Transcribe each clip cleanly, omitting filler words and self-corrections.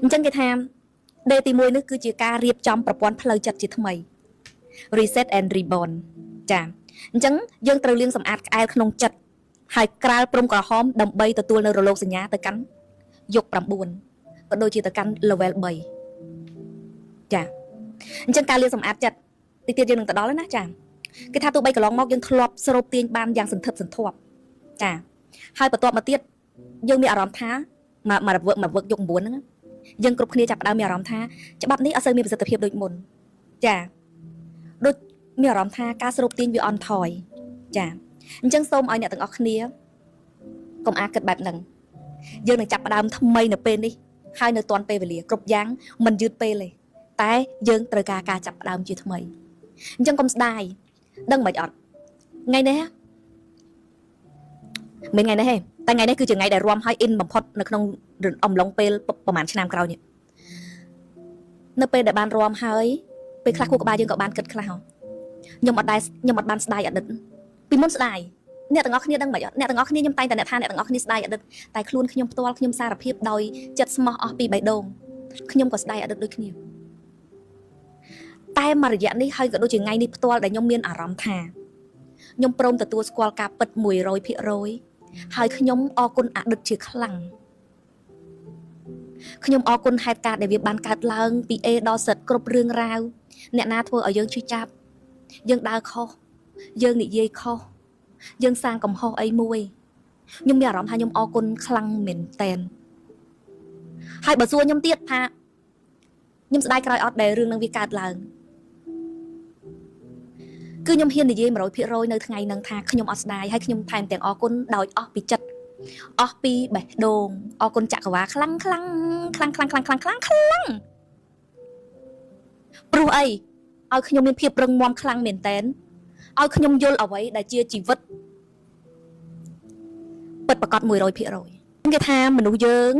អញ្ចឹងគេថា day ទី1នេះគឺជាការរៀបចំប្រព័ន្ធផ្លូវចិត្តជាថ្មី reset and reborn ចាអញ្ចឹងយើងត្រូវលាងសម្អាតក្អែលក្នុងចិត្តហើយក្រាលព្រំក្រហមដើម្បីទទួលនៅរលកសញ្ញាទៅកាន់យុគ9ក៏ដូចជាទៅកាន់ level 3ចាអញ្ចឹងការលាងសម្អាតចិត្តតិចទៀតយើងនឹងទៅដល់ហើយណាចាគេថាទោះបីកន្លងមកយើងធ្លាប់ស្រូបទាញបានយ៉ាងសន្ធឹកសន្ធាប់ចាហើយបន្ទាប់មកទៀតយើងមានអារម្មណ៍ថាមករវើកមកវឹកយុគ9ហ្នឹងយើងគ្រប់គ្នាចាប់ផ្ដើមមានអារម្មណ៍ថាច្បាប់នេះអត់សូវមានប្រសិទ្ធភាពដូចមុនចាដូចមានអារម្មណ៍ថាការស្រូបទាញវាអន់ថយចាអញ្ចឹងសូមឲ្យអ្នកទាំងអស់គ្នាកុំអាគិតបែបហ្នឹងយើងនឹងចាប់ផ្ដើមថ្មីនៅពេលនេះហើយនៅទាន់ពេលវេលាគ្រប់យ៉ាងមិនយឺតពេលទេតែយើងត្រូវការការចាប់ផ្ដើមជាថ្មីអញ្ចឹងកុំស្ដាយដឹងមិនអត់ថ្ងៃនេះមិនថ្ងៃនេះទេតែថ្ងៃនេះគឺជាថ្ងៃដែលរំហើយអ៊ីនបំផុតនៅក្នុងអំឡុងពេលប្រហែលឆ្នាំក្រោយនេះនៅពេលដែលបានរំហើយពេលខ្លះខួរក្បាលយើងក៏បានគិតខ្លះហ៎ខ្ញុំអត់ដែរខ្ញុំអត់បានស្ដាយអតីតពីមុនស្ដាយអ្នកទាំងអស់គ្នាដឹងមិនអត់អ្នកទាំងអស់គ្នាខ្ញុំតែងតែអ្នកថាអ្នកទាំងអស់គ្នាស្ដាយអតីតតែខ្លួនខ្ញុំផ្ទាល់ខ្ញុំសារភាពដោយចិត្តស្មោះអស់ពីបេះដូងខ្ញុំក៏ស្ដាយអតីតដូចគ្នាតែមួយរយៈនេះហើយក៏ដូចជាថ្ងៃនេះផ្ទាល់ដែលខ្ញុំមានអារម្មណ៍ថាខ្ញុំព្រមទទួលស្គាល់ការពិត100%ហើយខ្ញុំអរគុណអតីតជាខ្លាំងខ្ញុំអរគុណហេតុការណ៍ដែលវាបានកើតឡើងពី A ដល់ Z គ្រប់រឿងរ៉ាវអ្នកណាធ្វើឲ្យយើងឈឺចាប់យើងដើរខុសយើងនិយាយខុសយើងសាងកំហុសអីមួយខ្ញុំមានអារម្មណ៍ថាខ្ញុំអរគុណខ្លាំងមែនតែនហើយបើសួរខ្ញុំទៀតថាខ្ញុំស្ដាយក្រោយអត់ដែលរឿងនឹងវាកើតឡើងគឺខ្ញុំហ៊ាននិយាយ100%នៅថ្ងៃហ្នឹងថាខ្ញុំអត់ស្ដាយហើយខ្ញុំថែមទាំងអរគុណដោយអស់ពីចិត្តអស់ពីបេះដូងអរគុណចក្រវាលខ្លាំងខ្លាំងខ្លាំងខ្លាំងខ្លាំងខ្លាំងខ្លាំងខ្លាំងព្រោះអីឲ្យខ្ញុំមានភាពរឹងមាំខ្លាំងមែនតែនឲ្យខ្ញុំយល់អ្វីដែលជាជីវិតពិតប្រាកដ100%គេថាមនុស្សយើង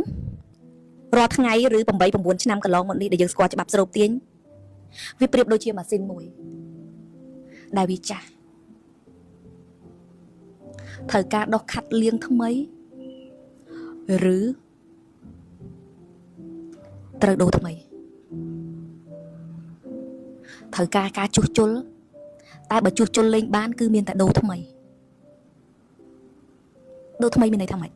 រាល់ថ្ងៃឬ8 9ឆ្នាំកន្លងមកនេះដែលយើងស្គាល់ច្បាប់ស្រូបទាញវាប្រៀបដូចជាម៉ាស៊ីនមួយដែលវាចាស់ត្រូវការដោះខាត់លាងថ្មីឬត្រូវដូរថ្មីត្រូវការការជួសជុលតែបើជួសជុលលេងបានគឺមានតែដូរថ្មីដូរថ្មីមានន័យថាម៉េច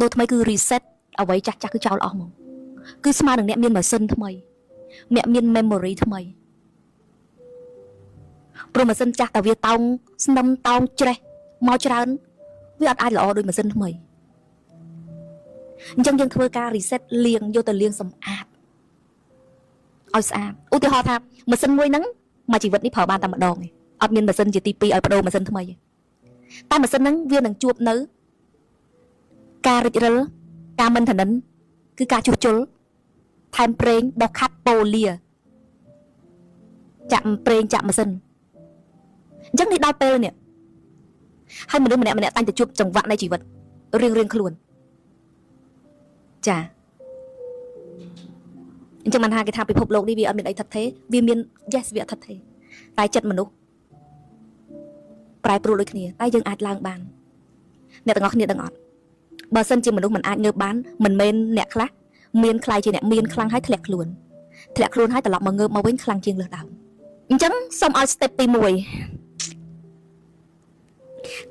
ដូរថ្មីគឺ reset អ្វីចាស់ចាស់គឺចោលអស់ហ្មងគឺស្មើនឹងអ្នកមានម៉ាស៊ីនថ្មីអ្នកមាន memory ថ្មីព្រោះម៉ាស៊ីនចាស់តែវាតោងស្នឹមតោងច្រេះមកច្រើនវាអត់អាចល្អដូចម៉ាស៊ីនថ្មីអញ្ចឹងយើងធ្វើការ reset លាងយកទៅលាងសម្អាតឲ្យស្អាតឧទាហរណ៍ថាម៉ាស៊ីនមួយហ្នឹងមួយជីវិតនេះប្រើបានតែម្ដងឯងអត់មានម៉ាស៊ីនជាទី2ឲ្យបដូរម៉ាស៊ីនថ្មីទេតែម៉ាស៊ីនហ្នឹងវានឹងជួបនៅការរិចរិលការមិនធនិនគឺការជួសជុលថែមប្រេងដោះខាត់ប៉ូលាចាក់ប្រេងចាក់ម៉ាស៊ីនអញ្ចឹងនេះដល់ពេលនេះហើយមនុស្សម្នាក់ម្នាក់តែងតែជួបចង្វាក់នៃជីវិតរៀងរៀងខ្លួនចាអញ្ចឹងបានថាគេថាពិភពលោកនេះវាអត់មានអីថិតថេរវាមាន yes វាអត់ថិតថេរតែចិត្តមនុស្សប្រែប្រួលដូចគ្នាតែយើងអាចឡើងបានអ្នកទាំងអស់គ្នាដឹងអត់បើសិនជាមនុស្សមិនអាចងើបបានមិនមែនអ្នកខ្លះមានខ្លាយជាអ្នកមានខ្លាំងហើយធ្លាក់ខ្លួនធ្លាក់ខ្លួនហើយត្រឡប់មកងើបមកវិញខ្លាំងជាងលើសដើមអញ្ចឹងសូមឲ្យ step ទី1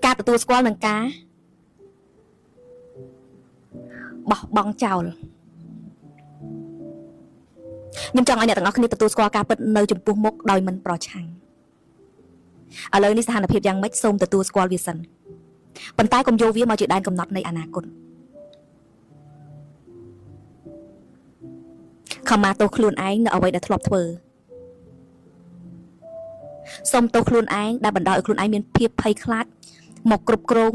ការទទួលស្គាល់នឹងការបោះបង់ចោលខ្ញុំចង់ឲ្យអ្នកទាំងអស់គ្នាទទួលស្គាល់ការពិតនៅចំពោះមុខដោយមិនប្រឆាំងឥឡូវនេះស្ថានភាពយ៉ាងម៉េចសូមទទួលស្គាល់វាសិនប៉ុន្តែកុំយកវាមកជាដែនកំណត់នៃអនាគតខមាទោសខ្លួនឯងនៅអ្វីដែលធ្លាប់ធ្វើសូមទោសខ្លួនឯងដែលបណ្ដោយឲ្យខ្លួនឯងមានភាពភ័យខ្លាចមកគ្រប់គ្រង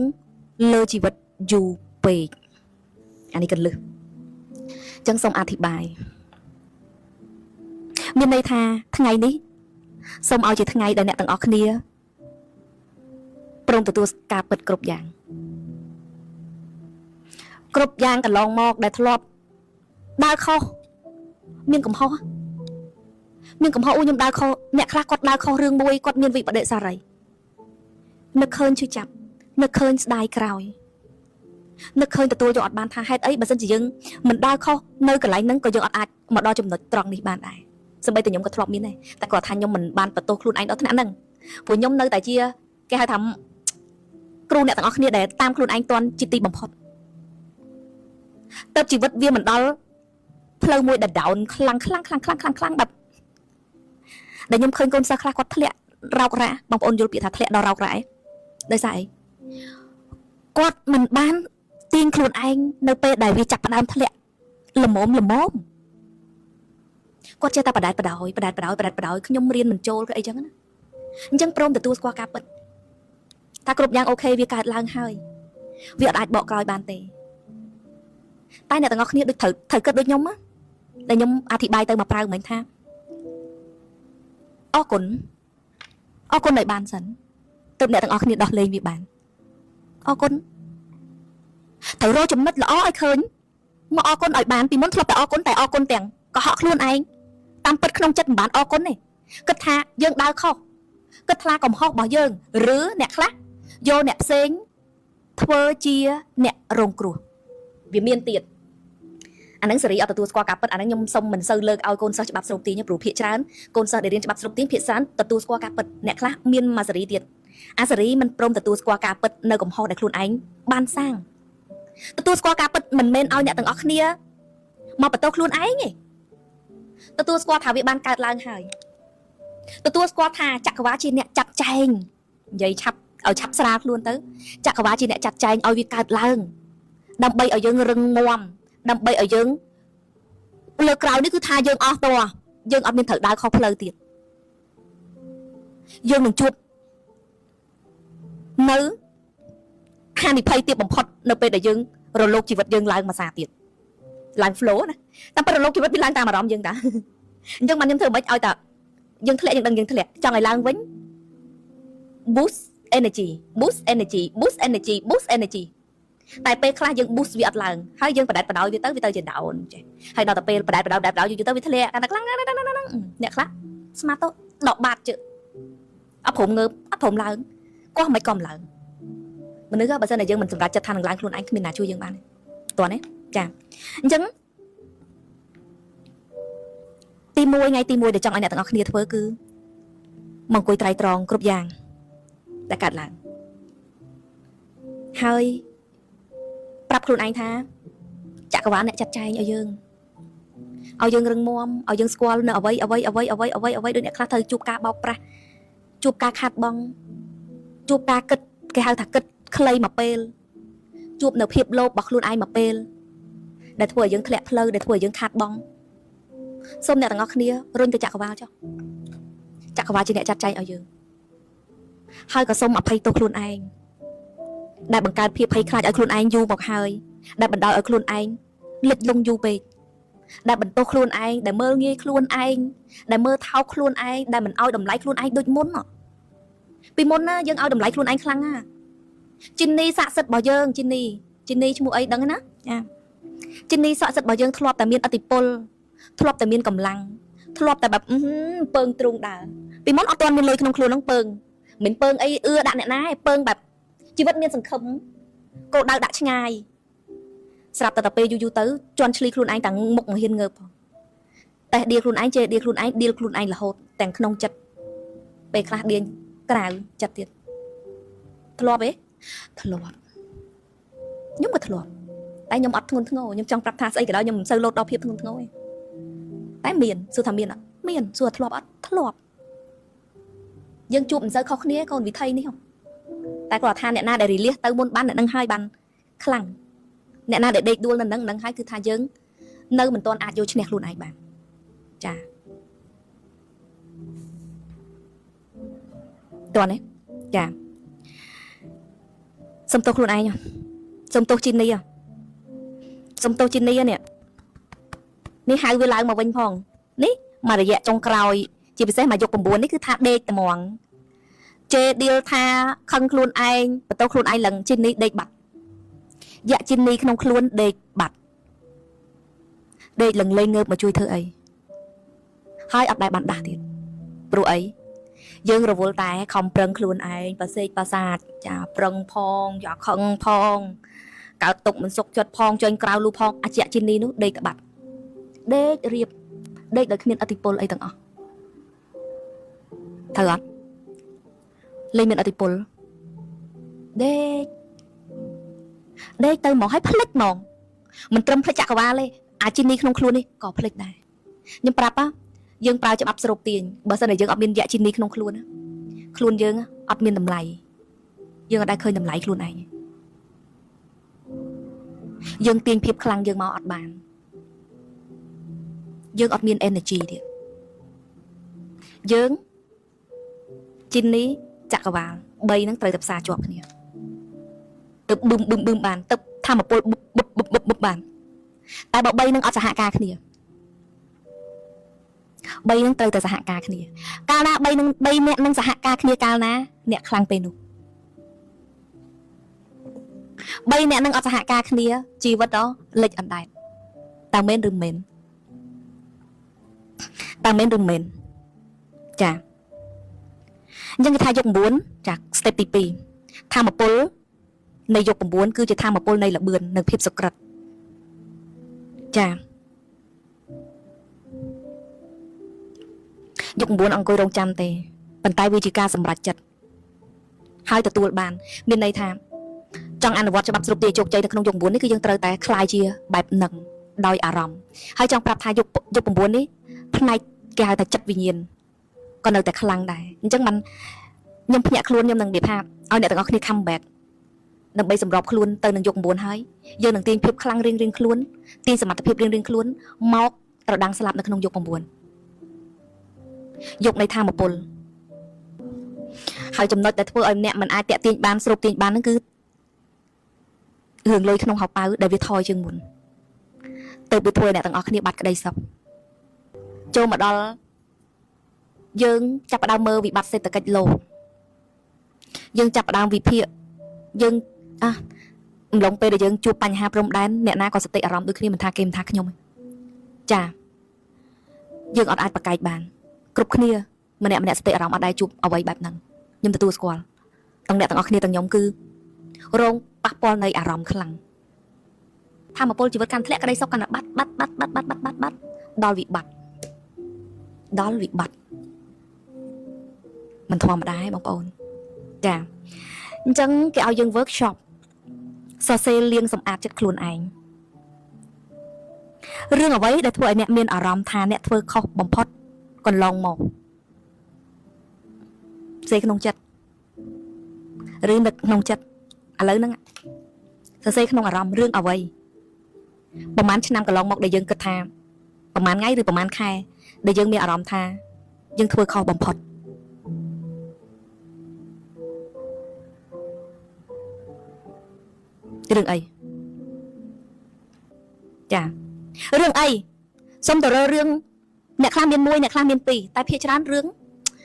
លើជីវិតយូរពេកអានេះកលឹះអញ្ចឹងសូមអធិប្បាយមានន័យថាថ្ងៃនេះសូមឲ្យជាថ្ងៃដែលអ្នកទាំងអស់គ្នាព្រមទទួលការពិតគ្រប់យ៉ាងគ្រប់យ៉ាងកន្លងមកដែលធ្លាប់ដើរខុសមានកំហុសមានកំហុសអូខ្ញុំដើរខុសអ្នកខ្លះគាត់ដើរខុសរឿងមួយគាត់មានវិបដិសារីនឹកឃើញឈឺចាប់នឹកឃើញស្ដាយក្រោយ នឹកឃើញទទួលយកអត់បានថាហេតុអីបើសិនជាយើងមិនដើរខុសនៅកន្លែងហ្នឹងក៏យើងអត់អាចមកដល់ចំណុចត្រង់នេះបានដែរសម្បីតែខ្ញុំក៏ធ្លាប់មានដែរតែគាត់ថាខ្ញុំមិនបានបន្ទោសខ្លួនឯងដល់ថ្នាក់ហ្នឹងព្រោះខ្ញុំនៅតែជាគេហៅថាគ្រូអ្នកទាំងអស់គ្នាដែលតាមខ្លួនឯងទាន់ជាទីបំផុតទៅជីវិតវាមិនដល់ផ្លូវមួយដែល down ខ្លាំងខ្លាំងខ្លាំងខ្លាំងខ្លាំងខ្លាំងបែបដែលខ្ញុំឃើញកូនសិស្សខ្លះគាត់ធ្លាក់រោគរ៉ាបងប្អូនយល់ពាក្យថាធ្លាក់ដល់រោគរ៉ាឯងដោយសារអីគាត់មិនបានទាញខ្លួនឯងនៅពេលដែលវាចាប់ផ្ដើមធ្លាក់ល្មមល្មមគាត់ចេះតែបដែតបដោយបដែតបដោយបដែតបដោយខ្ញុំរៀនមិនចូលឬអីចឹងណាអញ្ចឹងព្រមទទួលស្គាល់ការពិតថាគ្រប់យ៉ាង okay វាកើតឡើងហើយវាអត់អាចបកក្រោយបានទេតែអ្នកទាំងអស់គ្នាដូចត្រូវត្រូវគិតដូចខ្ញុំណាដែលខ្ញុំអធិប្បាយទៅមកប្រើមិញថាអរគុណអរគុណឲ្យបានសិនទើបអ្នកទាំងអស់គ្នាដោះលែងវាបានអរគុណត្រូវរកចំណុចល្អឲ្យឃើញមកអរគុណឲ្យបានពីមុនធ្លាប់តែអរគុណតែអរគុណទាំងកុហកខ្លួនឯងតាមពិតក្នុងចិត្តមិនបានអរគុណទេគិតថាយើងដើរខុសគិតថាកំហុសរបស់យើងឬអ្នកខ្លះយកអ្នកផ្សេងធ្វើជាអ្នករងគ្រោះវាមានទៀតអាហ្នឹងសេរីអត់ទទួលស្គាល់ការពិតអាហ្នឹងខ្ញុំសុំមិនសូវលើកឲ្យកូនសិស្សច្បាប់ស្រូបទាញទេព្រោះភាគច្រើនកូនសិស្សដែលរៀនច្បាប់ស្រូបទាញភាគច្រើនទទួលស្គាល់ការពិតអ្នកខ្លះមានមួយសេរីទៀតអាសេរីមិនព្រមទទួលស្គាល់ការពិតនៅកំហុសដែលខ្លួនឯងបានសាងទទួលស្គាល់ការពិតមិនមែនឲ្យអ្នកទាំងអស់គ្នាមកបន្ទោសខ្លួនឯងទេទទួលស្គាល់ថាវាបានកើតឡើងហើយទទួលស្គាល់ថាចក្រវាលជាអ្នកចាត់ចែងនិយាយឆាប់ឲ្យឆាប់ស្រាលខ្លួនទៅចក្រវាលជាអ្នកចាត់ចែងឲ្យវាកើតឡើងដើម្បីឲ្យយើងរឹងមាំដើម្បីឲ្យយើងលើក្រោយនេះគឺថាយើងអស់តយើងអត់មានត្រូវដើរខុសផ្លូវទៀតយើងនឹងជួបនៅហានិភ័យទៀតបំផុតនៅពេលដែលយើងរលកជីវិតយើងឡើងមួយសាទៀតឡើង flow ណាតាមពិតរលកជីវិតវាឡើងតាមអារម្មណ៍យើងតាអញ្ចឹងបានខ្ញុំធ្វើមិនឲ្យតាយើងធ្លាក់យើងដឹងយើងធ្លាក់ចង់ឲ្យឡើងវិញ boost energy, boost energy, boost energy, boost energy តែពេលខ្លះយើង boost វាអត់ឡើងហើយយើងបដែតបដោយវាទៅវាទៅជា down ចេះហើយដល់តែពេលបដែតបដោយបដែតបដោយយូរៗទៅវាធ្លាក់កាន់តែខ្លាំងអ្នកខ្លះស្មាតទៅដកបាតជើអត់ព្រមងើបអត់ព្រមឡើងកោះមិនក៏មិនឡើងមនុស្សបើសិនតែយើងមិនសម្រេចចិត្តថានឹងឡើងខ្លួនឯងគ្មានណាជួយយើងបានទេតោះណាចាអញ្ចឹងទី1ថ្ងៃទី1ដែលចង់ឲ្យអ្នកទាំងអស់គ្នាធ្វើគឺមកអង្គុយត្រៃត្រងគ្រប់យ៉ាងដែលកើតឡើងហើយប្រាប់ខ្លួនឯងថាចក្រវាលអ្នកចាត់ចែងឲ្យយើងឲ្យយើងរឹងមាំឲ្យយើងស្គាល់នៅអ្វីអ្វីអ្វីអ្វីអ្វីអ្វីដូចអ្នកខ្លះត្រូវជួបការបោកប្រាស់ជួបការខាតបង់ជួបការគិតគេហៅថាគិតខ្លីមួយពេលជួបនៅភាពលោភរបស់ខ្លួនឯងមួយពេលដែលធ្វើឲ្យយើងធ្លាក់ផ្លូវដែលធ្វើឲ្យយើងខាតបង់សូមអ្នកទាំងអស់គ្នារុញទៅចក្រវាលចុះចក្រវាលជាអ្នកចាត់ចែងឲ្យយើងហើយក៏សូមអភ័យទោសខ្លួនឯងដែលបង្កើតភាពភ័យខ្លាចឲ្យខ្លួនឯងយូរមកហើយដែលបណ្ដោយឲ្យខ្លួនឯងលិចលង់យូរពេកដែលបន្ទោសខ្លួនឯងដែលមើលងាយខ្លួនឯងដែលមើលថោកខ្លួនឯងដែលមិនឲ្យតម្លៃខ្លួនឯងដូចមុនពីមុនណាយើងឲ្យតម្លៃខ្លួនឯងខ្លាំងណាជីនីស័ក្តិសិទ្ធិរបស់យើងជីនីជីនីឈ្មោះអីដឹងណាចាជីនីស័ក្តិសិទ្ធិរបស់យើងធ្លាប់តែមានអតិពលធ្លាប់តែមានកម្លាំងធ្លាប់តែបែបពើងទ្រូងដើរពីមុនអត់ទាន់មានលុយក្នុងខ្លួនហ្នឹងពើងមិនពើងអីអឿដាក់អ្នកណាឯងពើងបែបជីវិតមានសង្ឃឹមគោលដៅដាក់ឆ្ងាយស្រាប់តែទៅពេលយូរយូរទៅជន់ឈ្លីខ្លួនឯងតាំងមុខមិនហ៊ានងើបផងតែដៀលខ្លួនឯងជេរដៀលខ្លួនឯងដៀលខ្លួនឯងរហូតទាំងក្នុងចិត្តពេលខ្លះដៀលក្រៅចិត្តទៀតធ្លាប់ទេធ្លាប់ខ្ញុំក៏ធ្លាប់តែខ្ញុំអត់ធ្ងន់ធ្ងរខ្ញុំចង់ប្រាប់ថាស្អីក៏ដោយខ្ញុំមិនសូវលោតដល់ភាពធ្ងន់ធ្ងរទេតែមានសួរថាមានអត់មានសួរថាធ្លាប់អត់ធ្លាប់យើងជួបមិនសូវខុសគ្នាកូនវិថីនេះតែគាត់ថាអ្នកណាដែល release ទៅមុនបានអ្នកនឹងហើយបានខ្លាំងអ្នកណាដែលដេកដួលនៅនឹងនឹងហើយគឺថាយើងនៅមិនទាន់អាចយកឈ្នះខ្លួនឯងបានចាតោះនេះចាសុំទោសខ្លួនឯងសុំទោសជីនីសុំទោសជីនីនេះនេះហៅវាឡើងមកវិញផងនេះមួយរយៈចុងក្រោយជាពិសេសមកយក9នេះគឺថាដេកត្មងជេដៀលថាខឹងខ្លួនឯងបន្ទោសខ្លួនឯងឡើងជីនីដេកបាត់យៈជីនីក្នុងខ្លួនដេកបាត់ដេកលឹងលេងងើបមកជួយធ្វើអីហើយអត់ដែលបានដាស់ទៀតព្រោះអីយើងរវល់តែខំប្រឹងខ្លួនឯងប្រសេកប្រសាទចាប្រឹងផងចាខឹងផង កើតទុកមិនសុខចិត្តផងចេញក្រៅលូផងអាជាជីនីនោះដេកក្បាត់ដេករៀបដេកដោយគ្មានអធិពលអីទាំងអស់ត្រូវអត់លែងមានអធិពលដេកដេកទៅហ្មងឲ្យភ្លេចហ្មងមិនត្រឹមភ្លេចចក្រវាលទេអាជីនីក្នុងខ្លួននេះក៏ភ្លេចដែរខ្ញុំប្រាប់ហ่ะយើងប្រើច្បាប់ស្រូបទាញបើសិនតែយើងអត់មានយៈជីនីក្នុងខ្លួនណាខ្លួនយើងអត់មានតម្លៃយើងអត់ដែលឃើញតម្លៃខ្លួនឯងយើងទាញភាពខ្លាំងយើងមកអត់បានយើងអត់មាន energy ទៀតយើងជីនីចក្រវាល3ហ្នឹងត្រូវតែផ្សារជាប់គ្នាទៅបឹមបឹមបឹមបានទៅធម្មពលបឹបបឹបបឹបបឹបបានតែបើ3ហ្នឹងអត់សហការគ្នា3ហ្នឹងត្រូវតែសហការគ្នាកាលណា3ហ្នឹង3នាក់នឹងសហការគ្នាកាលណាអ្នកខ្លាំងពេលនោះ3នាក់នឹងអត់សហការគ្នាជីវិតដល់លិចអណ្ដែតតើមែនឬមិនតើមែនឬមិនចាអញ្ចឹងគេថាយុគ9ចា step ទី2ធម្មពលនៃយុគ9គឺជាធម្មពលនៃលបឿននិងភាពសុក្រិតចាយុគ9អង្គុយរងចាំទេប៉ុន្តែវាជាការសម្រេចចិត្តហើយទទួលបានមានន័យថាចង់អនុវត្តច្បាប់ស្រូបទាយជោគជ័យនៅក្នុងយុគ9នេះគឺយើងត្រូវតែក្លាយជាបែបនឹងដោយអារម្មណ៍ហើយចង់ប្រាប់ថាយុគយុគ9នេះផ្នែកគេហៅថាចិត្តវិញ្ញាណក៏នៅតែខ្លាំងដែរអញ្ចឹងมันខ្ញុំភ្ញាក់ខ្លួនខ្ញុំនឹងនិយាយថាឲ្យអ្នកទាំងអស់គ្នា come back ដើម្បីសម្របខ្លួនទៅនឹងយុគ9ហើយយើងនឹងទាញភាពខ្លាំងរៀងៗខ្លួនទាញសមត្ថភាពរៀងៗខ្លួនមកត្រដាងស្លាប់នៅក្នុងយុគ9យុគនៃធម្មពលហើយចំណុចដែលធ្វើឲ្យអ្នកមិនអាចតាក់ទាញបានស្រូបទាញបានហ្នឹងគឺរឿងលុយក្នុងហោប៉ៅដែលវាថយជាងមុនទៅវាធ្វើឲ្យអ្នកទាំងអស់គ្នាបាត់ក្តីសុខចូលមកដល់យើងចាប់ផ្ដើមមើលវិបត្តិសេដ្ឋកិច្ចលោកយើងចាប់ផ្ដើមវិភាគយើងអាអំឡុងពេលដែលយើងជួបបញ្ហាព្រំដែនអ្នកណាក៏សតិអារម្មណ៍ដូចគ្នាមិនថាគេមិនថាខ្ញុំទេចាយើងអត់អាចប្រកែកបានគ្រប់គ្នាម្នាក់ម្នាក់សតិអារម្មណ៍អត់ដែលជួបអ្វីបែបហ្នឹងខ្ញុំទទួលស្គាល់ទាំងអ្នកទាំងអស់គ្នាទាំងខ្ញុំគឺរងប៉ះពាល់នៃអារម្មណ៍ខ្លាំងធម្មពលជីវិតកាន់ធ្លាក់ក្តីសុខកាន់តែបាត់បាត់បាត់បាត់បាត់បាត់បាត់បាត់ដល់វិបត្តិដល់វិបត្តិមិនធម្មតាទេបងប្អូនចាអញ្ចឹងគេឲ្យយើង workshop សរសេរលាងសម្អាតចិត្តខ្លួនឯងរឿងអ្វីដែលធ្វើឲ្យអ្នកមានអារម្មណ៍ថាអ្នកធ្វើខុសបំផុតកន្លងមកសេក្នុងចិត្តឬនឹកក្នុងចិត្តឥឡូវហ្នឹងសរសេរក្នុងអារម្មណ៍រឿងអ្វីប្រហែលឆ្នាំកន្លងមកដែលយើងគិតថាប្រហែលថ្ងៃឬប្រហែលខែដែលយើងមានអារម្មណ៍ថាយើងធ្វើខុសបំផុតរឿងអីចារឿងអីសុំទៅរើរឿងអ្នកខ្លះមានមួយអ្នកខ្លះមានពីរតែភាគច្រើនរឿង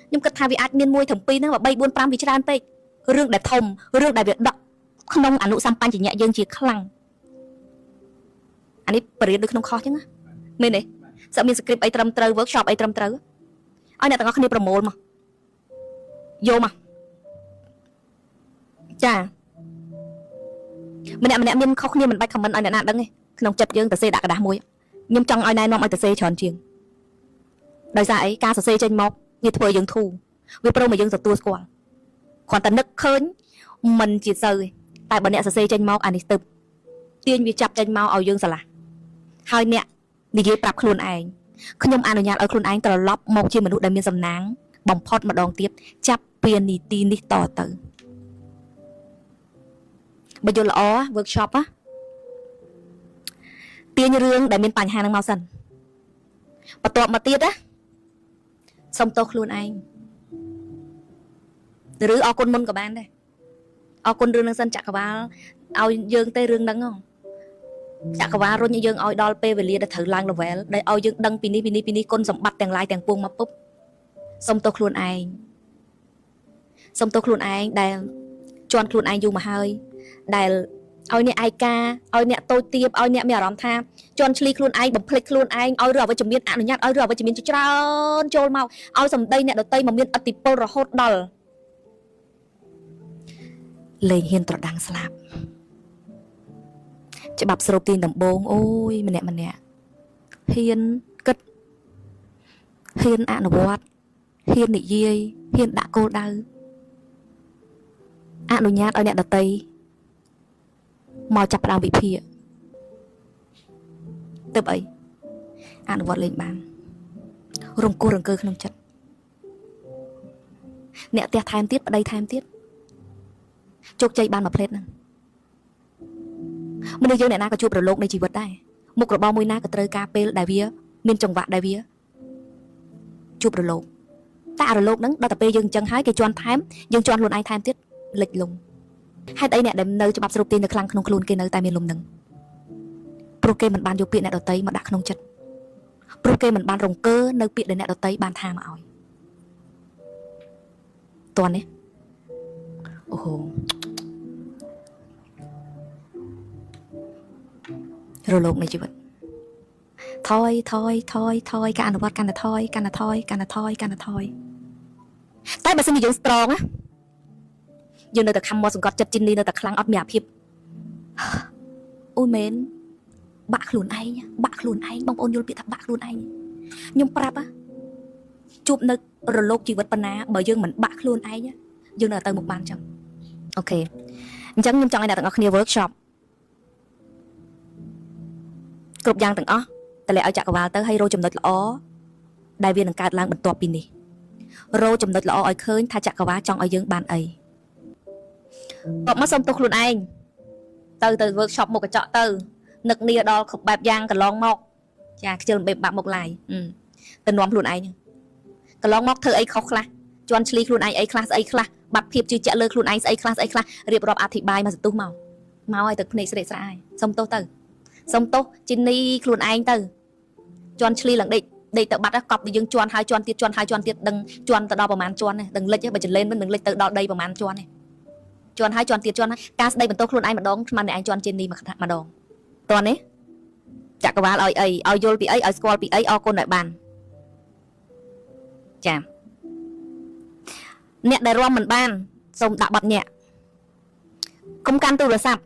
ខ្ញុំគិតថាវាអាចមានមួយត្រឹមពីរហ្នឹងបើ3 4 5វាច្រើនពេករឿងដែលធំរឿងដែលវាដកក្នុងអនុសម្បញ្ញៈយើងជាខ្លាំងអានេះបរិញ្ញាដូចក្នុងខុសចឹងណាមែនទេសឹកមាន script អីត្រឹមត្រូវ workshop អីត្រឹមត្រូវឲ្យអ្នកទាំងអស់គ្នាប្រមូលមកយកមកចាម្នាក់ម្នាក់មានខុសគ្នាមិនបាច់ comment ឲ្យអ្នកណាដឹងទេក្នុងចិត្តយើងទៅសេដាក់ក្រដាសមួយខ្ញុំចង់ឲ្យណែនាំឲ្យទៅសេច្រើនជាងដោយសារអីការសរសេរចេញមកវាធ្វើឲ្យយើងធូរវាព្រមឲ្យយើងទទួលស្គាល់គ្រាន់តែនឹកឃើញមិនជាសូវទេតែបើអ្នកសរសេរចេញមកអានេះទៅទាញវាចាប់ចេញមកឲ្យយើងស្រឡះហើយអ្នកនិយាយប្រាប់ខ្លួនឯងខ្ញុំអនុញ្ញាតឲ្យខ្លួនឯងត្រឡប់មកជាមនុស្សដែលមានសំណាងបំផុតម្ដងទៀតចាប់ពីនីតិនេះតទៅបើយល់ល្អ workshop ណាទាញរឿងដែលមានបញ្ហានឹងមកសិនបន្ទាប់មកទៀតណាសុំទោសខ្លួនឯងឬអរគុណមុនក៏បានដែរអរគុណរឿងនឹងសិនចក្រវាលឲ្យយើងទេរឿងហ្នឹងហ៎ចក្រវាលរុញឲ្យយើងឲ្យដល់ពេលវេលាដែលត្រូវឡើង level ដែលឲ្យយើងដឹងពីនេះពីនេះពីនេះគុណសម្បត្តិទាំងឡាយទាំងពួងមកពុបសុំទោសខ្លួនឯងសុំទោសខ្លួនឯងដែលជន់ខ្លួនឯងយូរមកហើយដែលឲ្យអ្នកឯកាឲ្យអ្នកតូចទាបឲ្យអ្នកមានអារម្មណ៍ថាជន់ឈ្លីខ្លួនឯងបំភ្លេចខ្លួនឯងឲ្យរឿងអវិជ្ជមានអនុញ្ញាតឲ្យរឿងអវិជ្ជមានជាច្រើនចូលមកឲ្យសម្ដីអ្នកដតីមកមានអតិពលរហូតដល់លែងហ៊ានត្រដាងស្លាប់ ច្បាប់ស្រូបទាញដំបងអូយម្នាក់ម្នាក់ហ៊ានគិតហ៊ានអនុវត្តហ៊ាននិយាយហ៊ានដាក់គោលដៅអនុញ្ញាតឲ្យអ្នកដតីមកចាប់ផ្ដើមវិភាគទៅអីអនុវត្តលេងបានរង្គោះរង្គើក្នុងចិត្តអ្នកផ្ទះថែមទៀតប្តីថែមទៀតជោគជ័យបានមួយផ្លេតហ្នឹងមនុស្សយើងអ្នកណាក៏ជួបរលកនៃជីវិតដែរមុខរបរមួយណាក៏ត្រូវការពេលដែលវាមានចង្វាក់ដែលវាជួបរលកតែអារលកហ្នឹងដល់តែពេលយើងអញ្ចឹងហើយគេជន់ថែមយើងជន់ខ្លួនឯងថែមទៀតលិចលង់ហេតុអីអ្នកដែលនៅច្បាប់ស្រូបទាញនៅខ្លាំងក្នុងខ្លួនគេនៅតែមានលំនឹងព្រោះគេមិនបានយកពាក្យអ្នកដតីមកដាក់ក្នុងចិត្តព្រោះគេមិនបានរង្គើនៅពាក្យដែលអ្នកដតីបានថាមកឲ្យតន់នេះអូហូរលកនៃជីវិតថយថយថយថយការអនុវត្តកាន់តែថយកាន់តែថយកាន់តែថយកាន់តែថយតែបើសិនជាយើង strong ណាយើងនៅតែខំមកសង្កត់ចិត្តជីនីនៅតែខ្លាំងអត់មានអាភាពអូយមែនបាក់ខ្លួនឯងបាក់ខ្លួនឯងបងប្អូនយល់ពាក្យថាបាក់ខ្លួនឯងខ្ញុំប្រាប់ជួបនៅរលកជីវិតប៉ុណ្ណាបើយើងមិនបាក់ខ្លួនឯងយើងនៅតែទៅមុខបានចឹង OK អញ្ចឹងខ្ញុំចង់ឲ្យអ្នកទាំងអស់គ្នា workshop គ្រប់យ៉ាងទាំងអស់តម្លាក់ឲ្យចក្រវាលទៅហើយរកចំណុចល្អដែលវានឹងកើតឡើងបន្ទាប់ពីនេះរកចំណុចល្អឲ្យឃើញថាចក្រវាលចង់ឲ្យយើងបានអីបបមកសុំទោសខ្លួនឯងទៅទៅ workshop មុខកញ្ចក់ទៅនឹកនាដល់គ្រប់បែបយ៉ាងកន្លងមកចាខ្ជិលបេបាក់មុខឡាយទៅនាំខ្លួនឯងកន្លងមកធ្វើអីខុសខ្លះជន់ឈ្លីខ្លួនឯងអីខ្លះស្អីខ្លះបាត់ភាពជឿជាក់លើខ្លួនឯងស្អីខ្លះស្អីខ្លះរៀបរាប់អធិប្បាយមកសន្ទុះមកមកឲ្យទឹកភ្នែកស្រេកស្រាយសុំទោសទៅសុំទោសជីនីខ្លួនឯងទៅជន់ឈ្លីឡើងដេកដេកទៅបាត់កប់យើងជន់ហើយជន់ទៀតជន់ហើយជន់ទៀតដឹងជន់ទៅដល់ប្រហែលជន់ទេដឹងលិចបើចលេនមិននឹងលិចទៅដល់ដីប្រហែលជន់ទេជន់ហើយជន់ទៀតជន់ហើយការស្ដីបន្ទោសខ្លួនឯងម្ដងស្មានតែឯងជន់ជីនីម្ដងតោះនេះចក្រវាលឲ្យអីឲ្យយល់ពីអីឲ្យស្គាល់ពីអីអរគុណឲ្យបានចាអ្នកដែលរំមិនបានសូមដាក់ប័ណ្ណញាក់កុំកាន់ទូរស័ព្ទ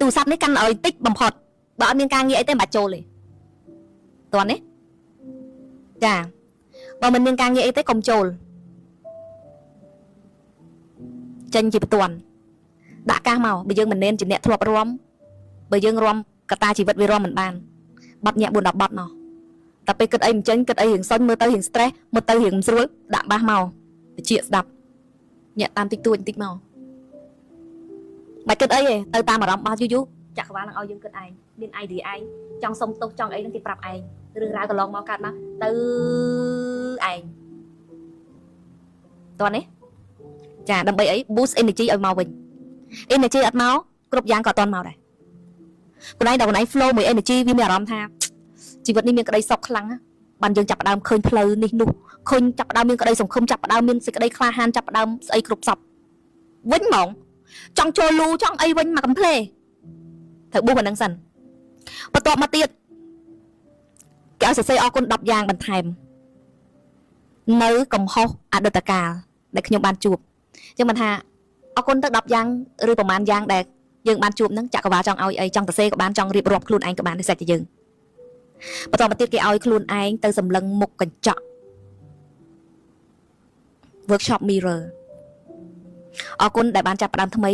ទូរស័ព្ទនេះកាន់ឲ្យតិចបំផុតបើអត់មានការងារអីទេមិនបាច់ចូលទេតោះនេះចាបើមិនមានការងារអីទេកុំចូលចេញជាបន្ទាន់ដាក់កាសមកបើយើងមិនមែនជាអ្នកធ្លាប់រំបើយើងរំកតាជីវិតវារំមិនបានបាត់ញាក់4 10បាត់មកតែពេលគិតអីមិនចេញគិតអីរៀងសុញមើលទៅរៀង stress មើលទៅរៀងមិនស្រួលដាក់បាសមកតិចស្ដាប់ញាក់តាមតិចតួចបន្តិចមកបាច់គិតអីទេទៅតាមអារម្មណ៍បាសយូរយូរចក្រវាលនឹងឲ្យយើងគិតឯងមាន idea ឯងចង់សុំទោសចង់អីនឹងគេប្រាប់ឯងរឿងរ៉ាវកន្លងមកកាត់មកទៅឯងតោះនេះចាដើម្បីអី boost energy ឲ្យមកវិញ energy អត់មកគ្រប់យ៉ាងក៏អត់ទាន់មកដែរខ្លួនឯងដល់ខ្លួនឯង flow មួយ energy វាមានអារម្មណ៍ថាជីវិតនេះមានក្តីសុខខ្លាំងណាបានយើងចាប់ផ្ដើមឃើញផ្លូវនេះនោះឃើញចាប់ផ្ដើមមានក្តីសង្ឃឹមចាប់ផ្ដើមមានសេចក្តីក្លាហានចាប់ផ្ដើមស្អីគ្រប់សពវិញហ្មងចង់ចូលលូចង់អីវិញមកកំ pl ត្រូវប៊ូអាហ្នឹងសិនបន្ទាប់មកទៀតគេឲ្យសរសេរអរគុណ10យ៉ាងបន្ថែមនៅកំហុសអតីតកាលដែលខ្ញុំបានជួបអញ្ចឹងមិនថាអរគុណទៅ10យ៉ាងឬប្រហែលយ៉ាងដែលយើងបានជួបហ្នឹងចក្រវាលចង់ឲ្យអីចង់សរសេរក៏បានចង់រៀបរាប់ខ្លួនឯងក៏បានដូចសាច់តែយើងបន្តមកទៀតគេឲ្យខ្លួនឯងទៅសម្លឹងមុខកញ្ចក់ workshop mirror អរគុណដែលបានចាប់ផ្ដើមថ្មី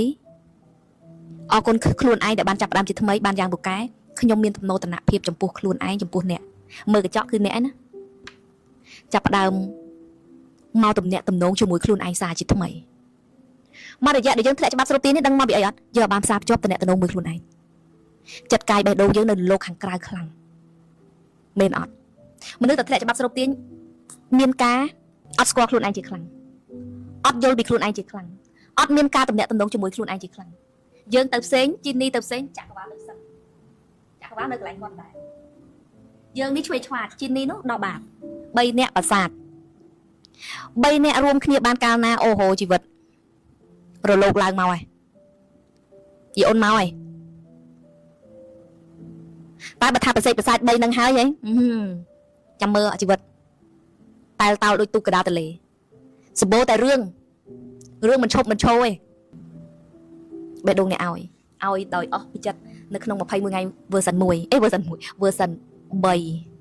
អរគុណខ្លួនឯងដែលបានចាប់ផ្ដើមជាថ្មីបានយ៉ាងពូកែខ្ញុំមានទំនោរតនភាពចំពោះខ្លួនឯងចំពោះអ្នកមើលកញ្ចក់គឺអ្នកណាចាប់ផ្ដើមមកទំនាក់ទំនងជាមួយខ្លួនឯងសារជាថ្មីមករយៈដែលយើងធ្លាក់ច្បាប់ស្រូបទីនេះដឹងមកពីអីអត់យើងបានផ្សារភ្ជាប់ទំនាក់ទំនងមួយខ្លួនឯងចិត្តកាយបេះដូងយើងនៅលោកខាងក្រៅខ្លាំងមែនអត់មនុស្សតែធ្លាក់ច្បាប់ស្រូបទាញមានការអត់ស្គាល់ខ្លួនឯងជាខ្លាំងអត់យល់ពីខ្លួនឯងជាខ្លាំងអត់មានការទំនាក់ទំនងជាមួយខ្លួនឯងជាខ្លាំងយើងទៅផ្សេងជីនីទៅផ្សេងចក្រវាលទៅផ្សេងចក្រវាលនៅកន្លែងគាត់ដែរយើងនេះឆ្វេងឆ្វាតជីនីនោះដល់បាប3នាក់ប្រាសាទ3នាក់រួមគ្នាបានកាលណាអូហូជីវិតរលោកឡើងមកហើយយីអូនមកហើយតែបើថាប្រសេកប្រសាទ3នឹងហើយហីចាំមើលជីវិតតែលតោលដូចទូកកដាតលេសម្បូរតែរឿងរឿងមិនឈប់មិនឈោទេបេះដូងអ្នកឲ្យឲ្យដោយអស់ពីចិត្ត នៅក្នុង21ថ្ងៃ version 1អេ version 1 version 3។